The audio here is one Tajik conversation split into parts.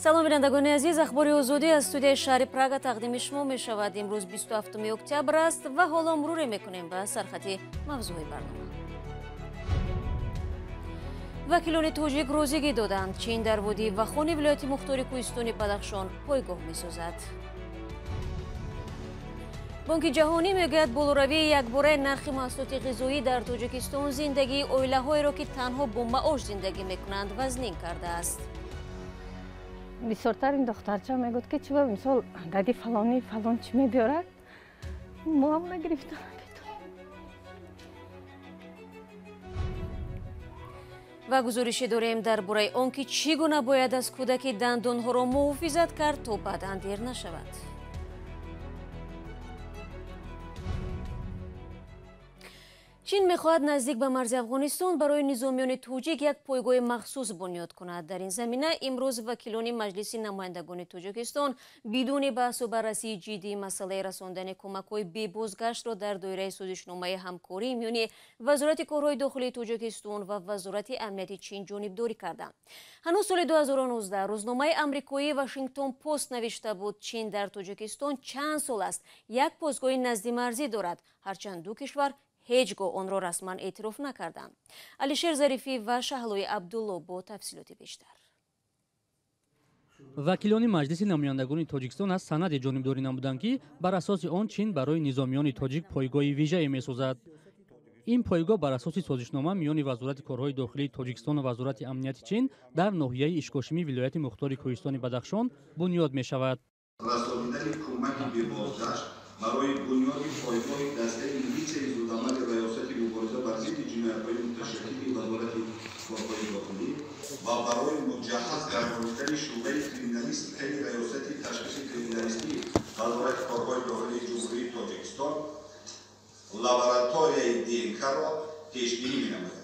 Салом бинандагони азиз, ахбори озодӣ аз студияи шаҳри Прага тақдими шумо мешавад. Имрӯз 27 октябр аст ва ҳоло муруре мекунем ба сархати мавзӯи барнома. Вакилони тоҷик розигӣ доданд, Чин дар водии Вахони вилояти мухтори кӯҳистони Бадахшон пойгоҳ месозад. Бонки ҷаҳонӣ мегӯяд, болоравии якбораи нархи маҳсулоти ғизоӣ дар Тоҷикистон зиндагии оилаҳоеро, ки танҳо бо маош зиндагӣ мекунанд, вазнин кардааст. Бисёртар ин духтарча мегӯяд, ки чӣ мисол дади фалонӣ фалон чӣ мебиёрад, мо ҳам нагирифта наметавонем. Ва гузорише дорем дар бораи он, ки чӣ гуна бояд аз кӯдаки дандонҳоро муҳофизат кард, то баъдан дер нашавад. Чин мехоҳад наздик ба марзи Афғонистон барои низомиёни тоҷик як пойгоҳи махсус бунёд кунад. Дар ин замина имрӯз вакилони Маҷлиси намояндагони Тоҷикистон бидуни баҳсу баррасии ҷиддии масъалаи расондани кӯмакҳои бебозгаштро дар доираи созишномаи ҳамкорӣ миёни Вазорати корҳои дохилии Тоҷикистон ва Вазорати амнияти Чин ҷонибдорӣ карданд. Ҳанӯз соли 2019 рӯзномаи амрикоии Вашингтон Пост навишта буд, Чин дар Тоҷикистон чанд сол аст як постгоҳи наздимарзӣ дорад, ҳарчанд ду кишвар ҳеҷ гоҳ онро расман эътироф накарданд. Алишер Зарифӣ ва Шаҳлои Абдулло бо тафсилоти бештар. Вакилони Маҷлиси намояндагони Тоҷикистон аз санаде ҷонибдорӣ намуданд, ки бар асоси он Чин барои низомиёни тоҷик пойгоҳи вижае месозад. Ин пойгоҳ бар асоси созишнома миёни Вазорати корҳои дохилии Тоҷикистон ва Вазорати амнияти Чин дар ноҳияи Ишкошимӣ вилояти мухтори кӯҳистони Бадахшон бунёд мешавад. Расонидани кӯмаки бебозгашт барои бунёди пойгоҳи дастаи милитсияи зудамали Раёсати мубориза бар зидди ҷиноятҳои муташаккили Вазорати корҳои дохилӣ ва барои муҷаҳҳаз гардонидани шӯъбаи криминалистикаи Раёсати ташхиси криминалистии Вазорати корҳои дохилии Ҷумҳурии Тоҷикистон лабораторияи ДНК-ро пешбинӣ менамояд.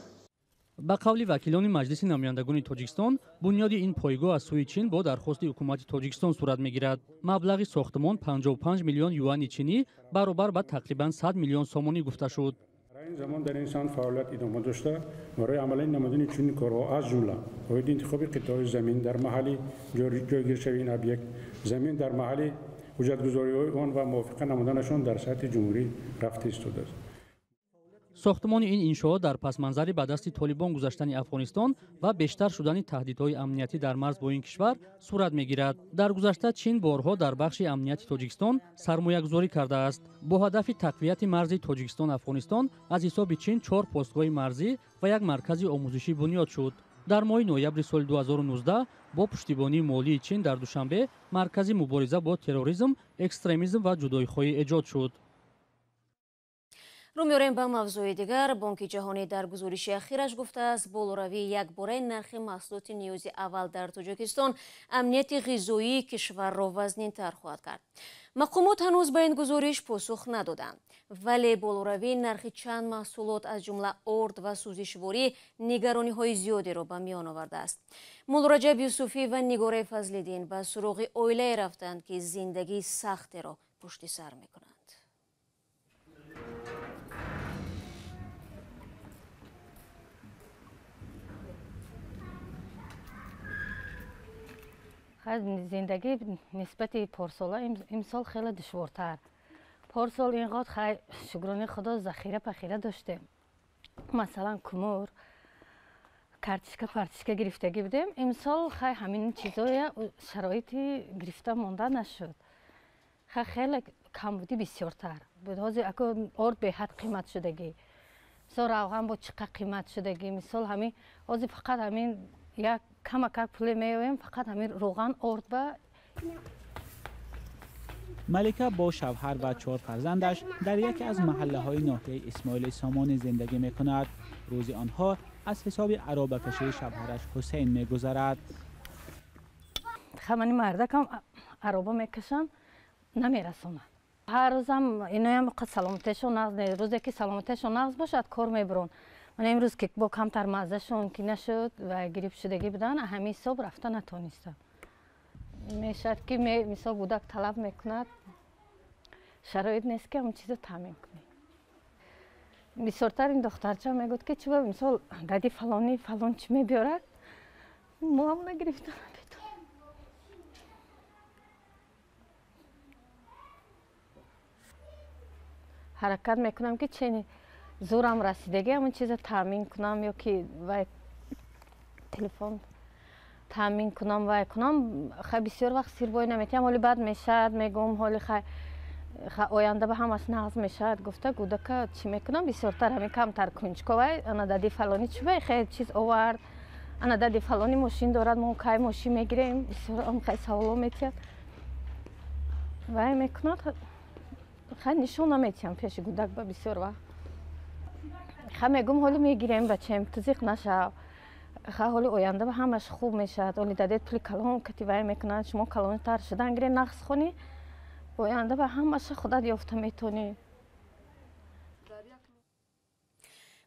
Ба қавли вакилони Маҷлиси намояндагони Тоҷикистон, бунёди ин пойгоҳ аз сӯи Чин бо дархости ҳукумати Тоҷикистон сурат мегирад. Маблағи сохтмон 55 миллион юани чинӣ баробар ба тақрибан 100 миллион сомонӣ гуфта шуд. Дар ин замон дар ин самт фаъолият идома дошта, барои амалӣ намудани чунин корҳо аз ҷумла оиди интихоби қитъаҳои замин дар маҳалли ҷойгиршавии ин объект, замин дар маҳалли ҳуҷҷатгузориҳои он ва мувофиқа намуданашон дар сатҳи ҷумҳурӣ рафта истодааст. Сохтмони ин иншоот дар пасманзари ба дасти толибон гузаштани Афғонистон ва бештар шудани таҳдидҳои амниятӣ дар марз бо ин кишвар сурат мегирад. Дар гузашта Чин борҳо дар бахши амнияти Тоҷикистон сармоягузорӣ кардааст. Бо ҳадафи тақвияти марзи Тоҷикистон-Афғонистон аз ҳисоби Чин 4 постгоҳи марзӣ ва як маркази омӯзишӣ бунёд шуд. Дар моҳи ноябри соли 2019 бо пуштибонии молии Чин дар Душанбе маркази мубориза бо терроризм, экстремизм ва ҷудоихоҳӣ эҷод шуд. Рӯ меорем ба мавзӯи дигар. Бонки ҷаҳонӣ дар гузориши ахираш гуфтааст, болоравии якбораи нархи маҳсулоти ниёзи аввал дар Тоҷикистон амнияти ғизоии кишварро вазнинтар хоҳад кард. Мақомот ҳанӯз ба ин гузориш посух надоданд, вале болоравии нархи чанд маҳсулот аз ҷумла орд ва сӯзишворӣ нигарониҳои зиёдеро ба миён овардааст. Муллораҷаб Юсуфӣ ва Нигораи Фазлиддин ба суроғи оилае рафтанд, ки зиндагии сахтеро пушти сар мекунанд. Зиндагӣ нисбати порсола имсол хеле душвортар. Порсол ин қад хай шукрони худо захира пахира доштем. Масалан кумур, картишка партишка гирифтагӣ будем. Имсол хай ҳамин чизоя шароити гирифта монда нашуд. Хай хеле камбудӣ бисёртар буд. Ҳозир ако орд беҳад қимат шудагӣ. Мисол равған бо чӣ қад қимат шудагӣ. Мисол ҳамин ҳозир фақат ҳамин як камакак пуле меоем, фақат ҳамин роған орд ба. Малика бо шавҳар ва 4 фарзандаш дар яке аз маҳаллаҳои ноҳияи Исмоили Сомонӣ зиндагӣ мекунад. Рӯзи онҳо аз ҳисоби аробакашии шавҳараш Ҳусейн мегузарад. Хамани мардакам ароба мекашанд, намерасонад. Ҳар рӯзам иноям саломатиашон нағз не. Рӯзе ки саломатиашон нағз бошад, кор мебурон. Ман имрӯз ки бо камтар маззашон ки нашуд ва гирип шудагӣ буданд, ҳамин ҳисоб рафта натонистам. Мешавад ки мисол кӯдак талаб мекунад, шароит нест ки ҳамон чизо таъмин кунем. Бисёртар ин духтарча мегӯяд, ки чӣ мисол дади фалонӣ фалон чӣ мебиёрад, мо ҳам нагирифта наметавонем. Ҳаракат мекунам ки чени зӯрам расидагӣ ҳамон чиза таъмин кунам ё ки вай телефон таъмин кунам, вай кунам. Хай бисёр вақт сирбой наметиҳам, ҳоли бад мешавад, мегӯм ҳоли хай оянда ба ҳамаш нағз мешавад гуфта гудака чӣ мекунам, бисёртар ҳамин камтар кунҷковай. Ана дади фалонӣ чӣ бай хел чиз овард, ана дади фалонӣ мошин дорад, мо кай мошин мегирем, бисёр хай саволо метиҳад, вай мекунад. Хай нишон наметиҳам пеши гудак ба бисёр вақт. Хай мегӯм ҳоли мегирем бачаем, ту зиқ нашав, хай ҳоли оянда ба ҳамаш хуб мешавад, ҳоли дадет пули калон кати вай мекунад, шумо калонтар шудан гирем, нағз хонӣ, оянда ба ҳамаша худат ёфта метонӣ.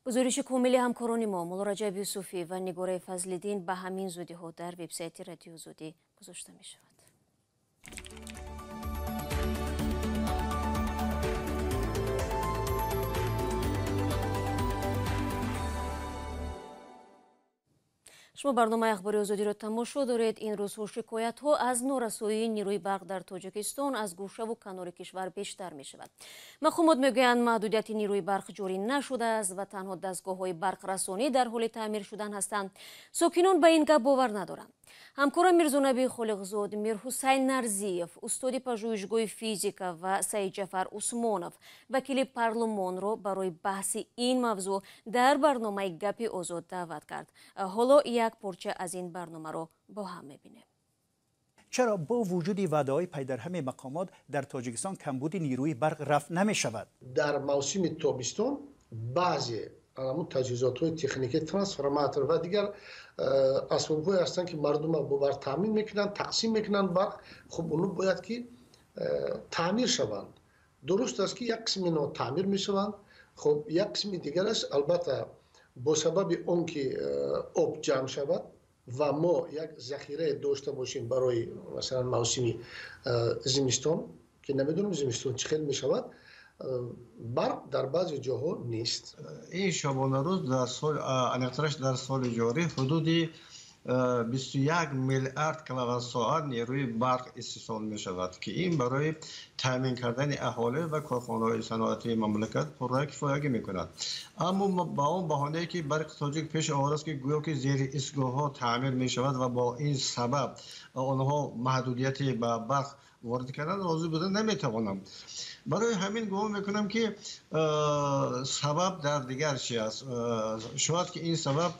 Гузориши комили ҳамкорони мо Муллораҷаб Юсуфӣ ва Нигораи Фазлиддин ба ҳамин зудиҳо дар вебсайти Радиои Озодӣ гузошта мешавад. Шумо барномаи Ахбори Озодиро тамошо доред. Ин рӯзҳо шикоятҳо аз норасоии нерӯи барқ дар Тоҷикистон аз гӯшаву канори кишвар бештар мешавад. Мақомот мегӯянд, маҳдудияти нерӯи барқ ҷорӣ нашудааст ва танҳо дастгоҳҳои барқрасонӣ дар ҳоли таъмир шудан ҳастанд. Сокинон ба ин гап бовар надоранд. Ҳамкорам Мирзонаби Холиқзод, Мирҳусайн Нарзиев, устоди пажӯҳишгоҳи физика ва Саидҷафар Усмонов, вакили парлумонро барои баҳси ин мавзӯъ дар барномаи Гапи Озод даъват кард. Ҳоло як порча аз ин барномаро бо ҳам мебинем. Чаро бо вуҷуди ваъдаҳои пайдарҳами мақомот дар Тоҷикистон камбуди нерӯи барқ рафъ намешавад? Дар мавсими тобистон баъзе ҳамон таҷҳизотҳои техникӣ, трансформатор ва дигар асбобҳое ҳастанд, ки мардумро бо барқ таъмин мекунанд, тақсим мекунанд барқ. Хуб, онҳо бояд ки таъмир шаванд. Дуруст аст, ки як қисми инҳо таъмир мешаванд, хуб, як қисми дигараш албатта бо сабаби он ки об ҷамъ шавад ва мо як захирае дошта бошем барои масалан мавсими зимистон, ки намедонам зимистон чӣ хел мешавад, барқ дар баъзе ҷоҳо нест. Ин шабонарӯз дар сол, аниқтараш дар соли ҷорӣ, ҳудуди 21 миллиард киловатт-соат нерӯи барқ истеҳсол мешавад, ки ин барои таъмин кардани аҳолӣ ва корхонаҳои саноатии мамлакат пурра кифоягӣ мекунад. Аммо ба он баҳонае ки барқи тоҷик пеш овардааст, ки гӯё ки зери истгоҳҳо таъмир мешавад ва бо ин сабаб онҳо маҳдудияте ба барқ ворид кардан розӣ буда наметавонам. Барои ҳамин гумон мекунам, ки сабаб дар дигар чи аст. Шояд ки ин сабаб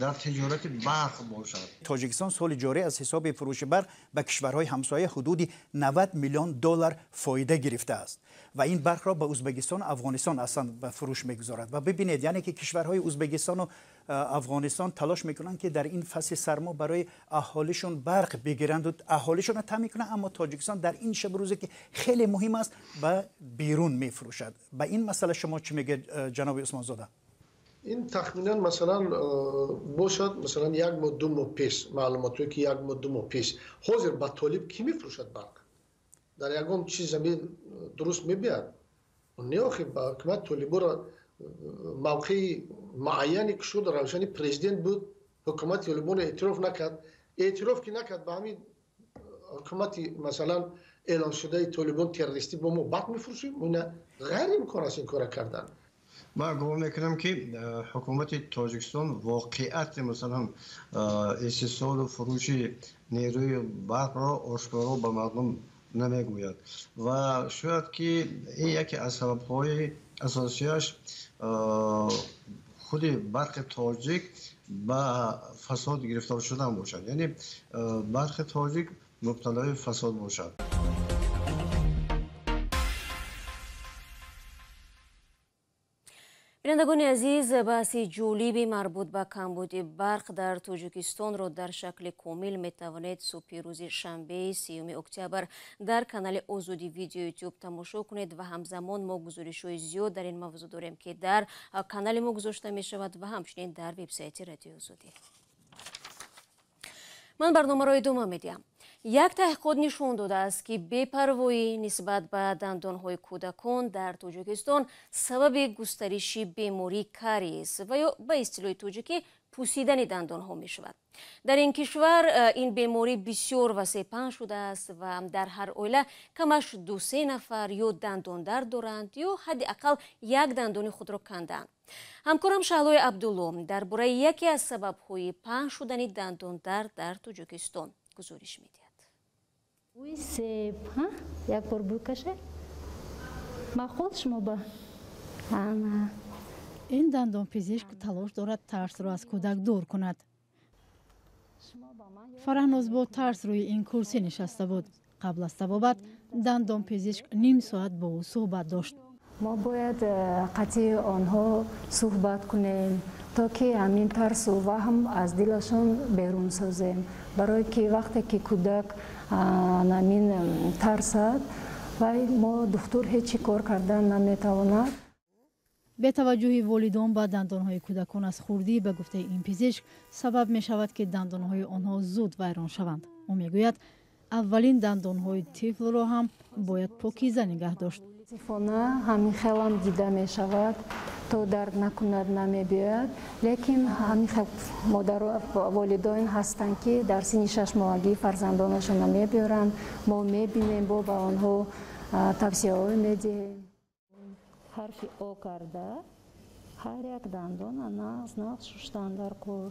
дар тиҷорати барқ бошад. Тоҷикистон соли ҷорӣ аз ҳисоби фурӯши барқ ба кишварҳои ҳамсоя ҳудуди 90 миллион доллар фоида гирифтааст ва ин барқро ба Ӯзбекистон, Афғонистон аслан ба фурӯш мегузорад. Ва бибинед, яъне ки кишварҳои Ӯзбекистону Афғонистон талош мекунанд, ки дар ин фасли сармо барои аҳолишон барқ бигиранд ва аҳолишонро таъмин кунанд, аммо Тоҷикистон дар ин шабу рӯзе ки хеле муҳим аст ба берун мефурӯшад. Ба ин масъала шумо чӣ мегӯед, ҷаноби Усмонзода? Ин тахминан масалан бошад, масалан як моҳ ду моҳ пеш, маълумотҳое ки як моҳ ду моҳ пеш. Ҳозир ба толиб кӣ мефурӯшад барқ? Дар ягон чиз замин дуруст мебияд? Не, охи ба ҳукумати толиборо мавқеи муайяне ки шуд, равшани президент буд, ҳукумати толибонро эътироф накард. Эътироф ки накард, ба ҳамин ҳукумати масалан эълоншудаи толибон террористӣ бо мо барқ мефурӯшем? Ина ғайриимкон аст ин кора кардан. Ман гумон мекунам, ки ҳукумати Тоҷикистон воқеати масалан истеҳсолу фурӯши нерӯи барқро ошкоро ба мардум намегӯяд ва шояд ки ин яке аз сабабҳои асосияш худи барқи тоҷик ба фасод гирифтор шудан бошад, яъне барқи тоҷик мубталои фасод бошад. Бинандагони азиз, баҳси ҷолиби марбут ба камбуди барқ дар Тоҷикистонро дар шакли комил метавонед субҳи рӯзи шанбеи 3 октябр дар канали Озодӣ видео ютуб тамошо кунед ва ҳамзамон мо гузоришҳои зиёд дар ин мавзӯъ дорем, ки дар канали мо гузошта мешавад ва ҳамчунин дар вебсайти Радиои Озодӣ. Ман барномаро идома медиҳам. Як таҳқиқот нишон додааст, ки бепарвоӣ нисбат ба дандонҳои кӯдакон дар Тоҷикистон сабаби густариши бемории кариес ва ё ба истилоҳи тоҷикӣ пусидани дандонҳо мешавад. Дар ин кишвар ин беморӣ бисёр васеъ паҳн шудааст ва дар ҳар оила камаш 2-3 нафар ё дандондард доранд ё ҳадди ақал як дандони худро кандаанд. Ҳамкорам Шаҳлои Абдулло дар бораи яке аз сабабҳои паҳн шудани дандондард дар Тоҷикистон гузориш медиҳад. Бӯи себ, як бор бӯй каше? Маъқул шумо ба? Ана. Ин дандонпизишк талош дорад тарсро аз кӯдак дур кунад. Фараҳноз бо тарс рӯи ин курсӣ нишаста буд. Қабл аз табобат дандонпизишк ним соат бо ӯ суҳбат дошт. Мо бояд қатъи онҳо суҳбат кунем, то ки ҳамин тарсу ваҳм аз дилашон берун созем. Барое ки вақте ки кӯдак ҳамин тарсад, вай мо духтур ҳеҷ чӣ кор кардан наметавонад. Бетаваҷҷӯҳи волидон ба дандонҳои кӯдакон аз хурдӣ, ба гуфтаи ин пизишк, сабаб мешавад, ки дандонҳои онҳо зуд вайрон шаванд. Ӯ мегӯяд, аввалин дандонҳои тифлро ҳам бояд покиза нигаҳ дошт. Мутаассифона ҳамин хелам дида мешавад, то дард накунад намебиёяд, лекин ҳамин хел модару волидон ҳастанд, ки дар синни 6 моҳагӣ фарзандонашонро мебиёранд. Мо мебинем, бо ба онҳо тавсияҳо медиҳем. Ҳарфи О карда ҳар як дандона нағз нағз шуштан дар кор.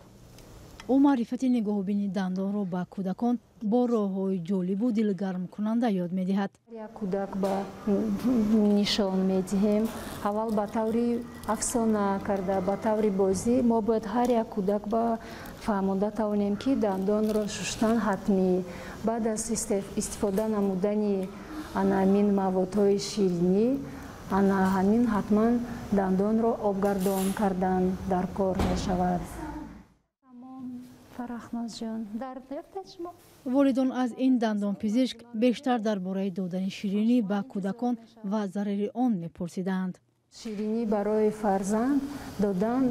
Ӯ маърифати нигоҳубини дандонро ба кӯдакон бо роҳҳои ҷолибу дилгармкунанда ёд медиҳад. Як кӯдак ба нишон медиҳем аввал ба таври афсона карда, ба таври бозӣ. Мо бояд ҳар як кӯдак ба фаҳмонда тавонем, ки дандонро шуштан ҳатмӣ. Баъд аз истифода намудани ана ҳамин маводҳои ширинӣ, ана ҳамин ҳатман дандонро обгардон кардан дар кор мешавад. Фарахнозҷон, дард ёфтед шумо? Волидон аз ин дандонпизишк бештар дар бораи додани ширинӣ ба кӯдакон ва зарари он мепурсиданд. Ширинӣ барои фарзанд додан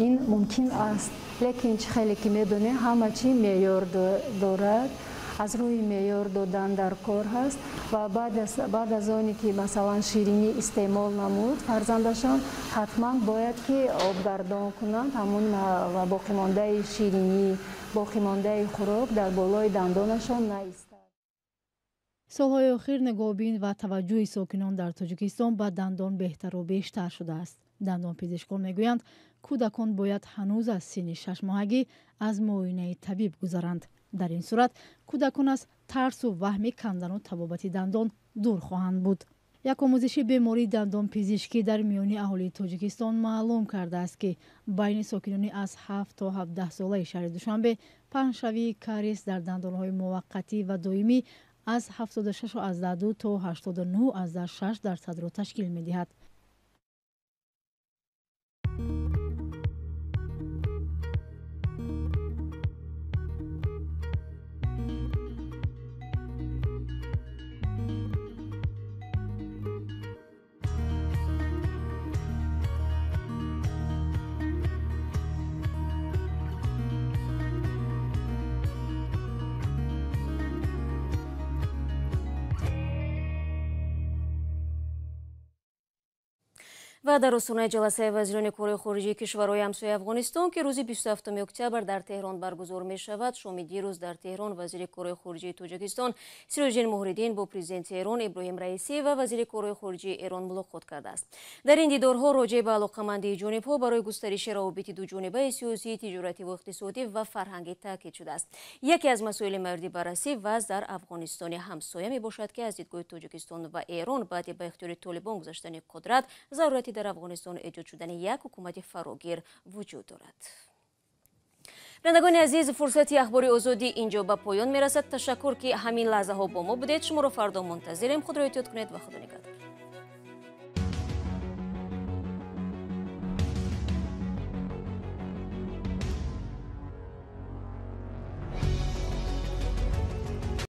ин мумкин аст, лекин чӣ хеле ки медонем, ҳама чӣ меъёр дорад. Аз рӯи меъёр додан дар кор ҳаст ва баъд аз оне ки, масалан, ширинӣ истеъмол намуд фарзандашон, ҳатман бояд ки обгардон кунанд. Ҳамун боқимондаи ширинӣ, боқимондаи хӯрок дар болои дандонашон наистад. Солҳои охир нигоҳубин ва таваҷҷӯҳи сокинон дар Тоҷикистон ба дандон беҳтару бештар шудааст. Дандонпизишкон мегӯянд, кӯдакон бояд ҳанӯз аз синни 6 моҳагӣ аз муоинаи табиб гузаранд. Дар ин сурат кӯдакон аз тарсу ваҳми кандану табобати дандон дур хоҳанд буд. Як омӯзиши бемории дандонпизишкӣ дар миёни аҳолии Тоҷикистон маълум кардааст, ки байни сокинони аз 7 то 17 солаи шаҳри Душанбе паҳншавии кариес дар дандонҳои муваққатӣ ва доимӣ аз 76,2 то 89,6 дарсадро ташкил медиҳад. Ва дар остонаи ҷаласаи вазирони корҳои хориҷии кишварҳои ҳамсояи Афғонистон, ки рӯзи 27 октябр дар Теҳрон баргузор мешавад, шоми дирӯз дар Теҳрон вазири корҳои хориҷии Тоҷикистон Сироҷиддин Муҳриддин бо президенти Эрон Иброҳим Раисӣ ва вазири корҳои хориҷии Эрон мулоқот кардааст. Дар ин дидорҳо роҷеъ ба алоқамандии ҷонибҳо барои густариши равобити дуҷонибаи сиёсӣ, тиҷоративу иқтисодӣ ва фарҳангӣ таъкид шудааст. Яке аз масоили мавриди баррасӣ вазъ дар Афғонистони ҳамсоя мебошад, ки аз дидгоҳи Тоҷикистон ва Эрон баъди ба ихтиёри Толибон гузаштани қудрат зарурати дар Афғонистон эҷод шудани як ҳукумати фарогир вуҷуд дорад. Бинандагони азиз, фурсати Ахбори Озодӣ инҷо ба поён мерасад. Ташаккур, ки ҳамин лаҳзаҳо бо мо будед. Шуморо фардо мунтазирем. Худро эҳтиёт кунед ва Худо нигаҳдор.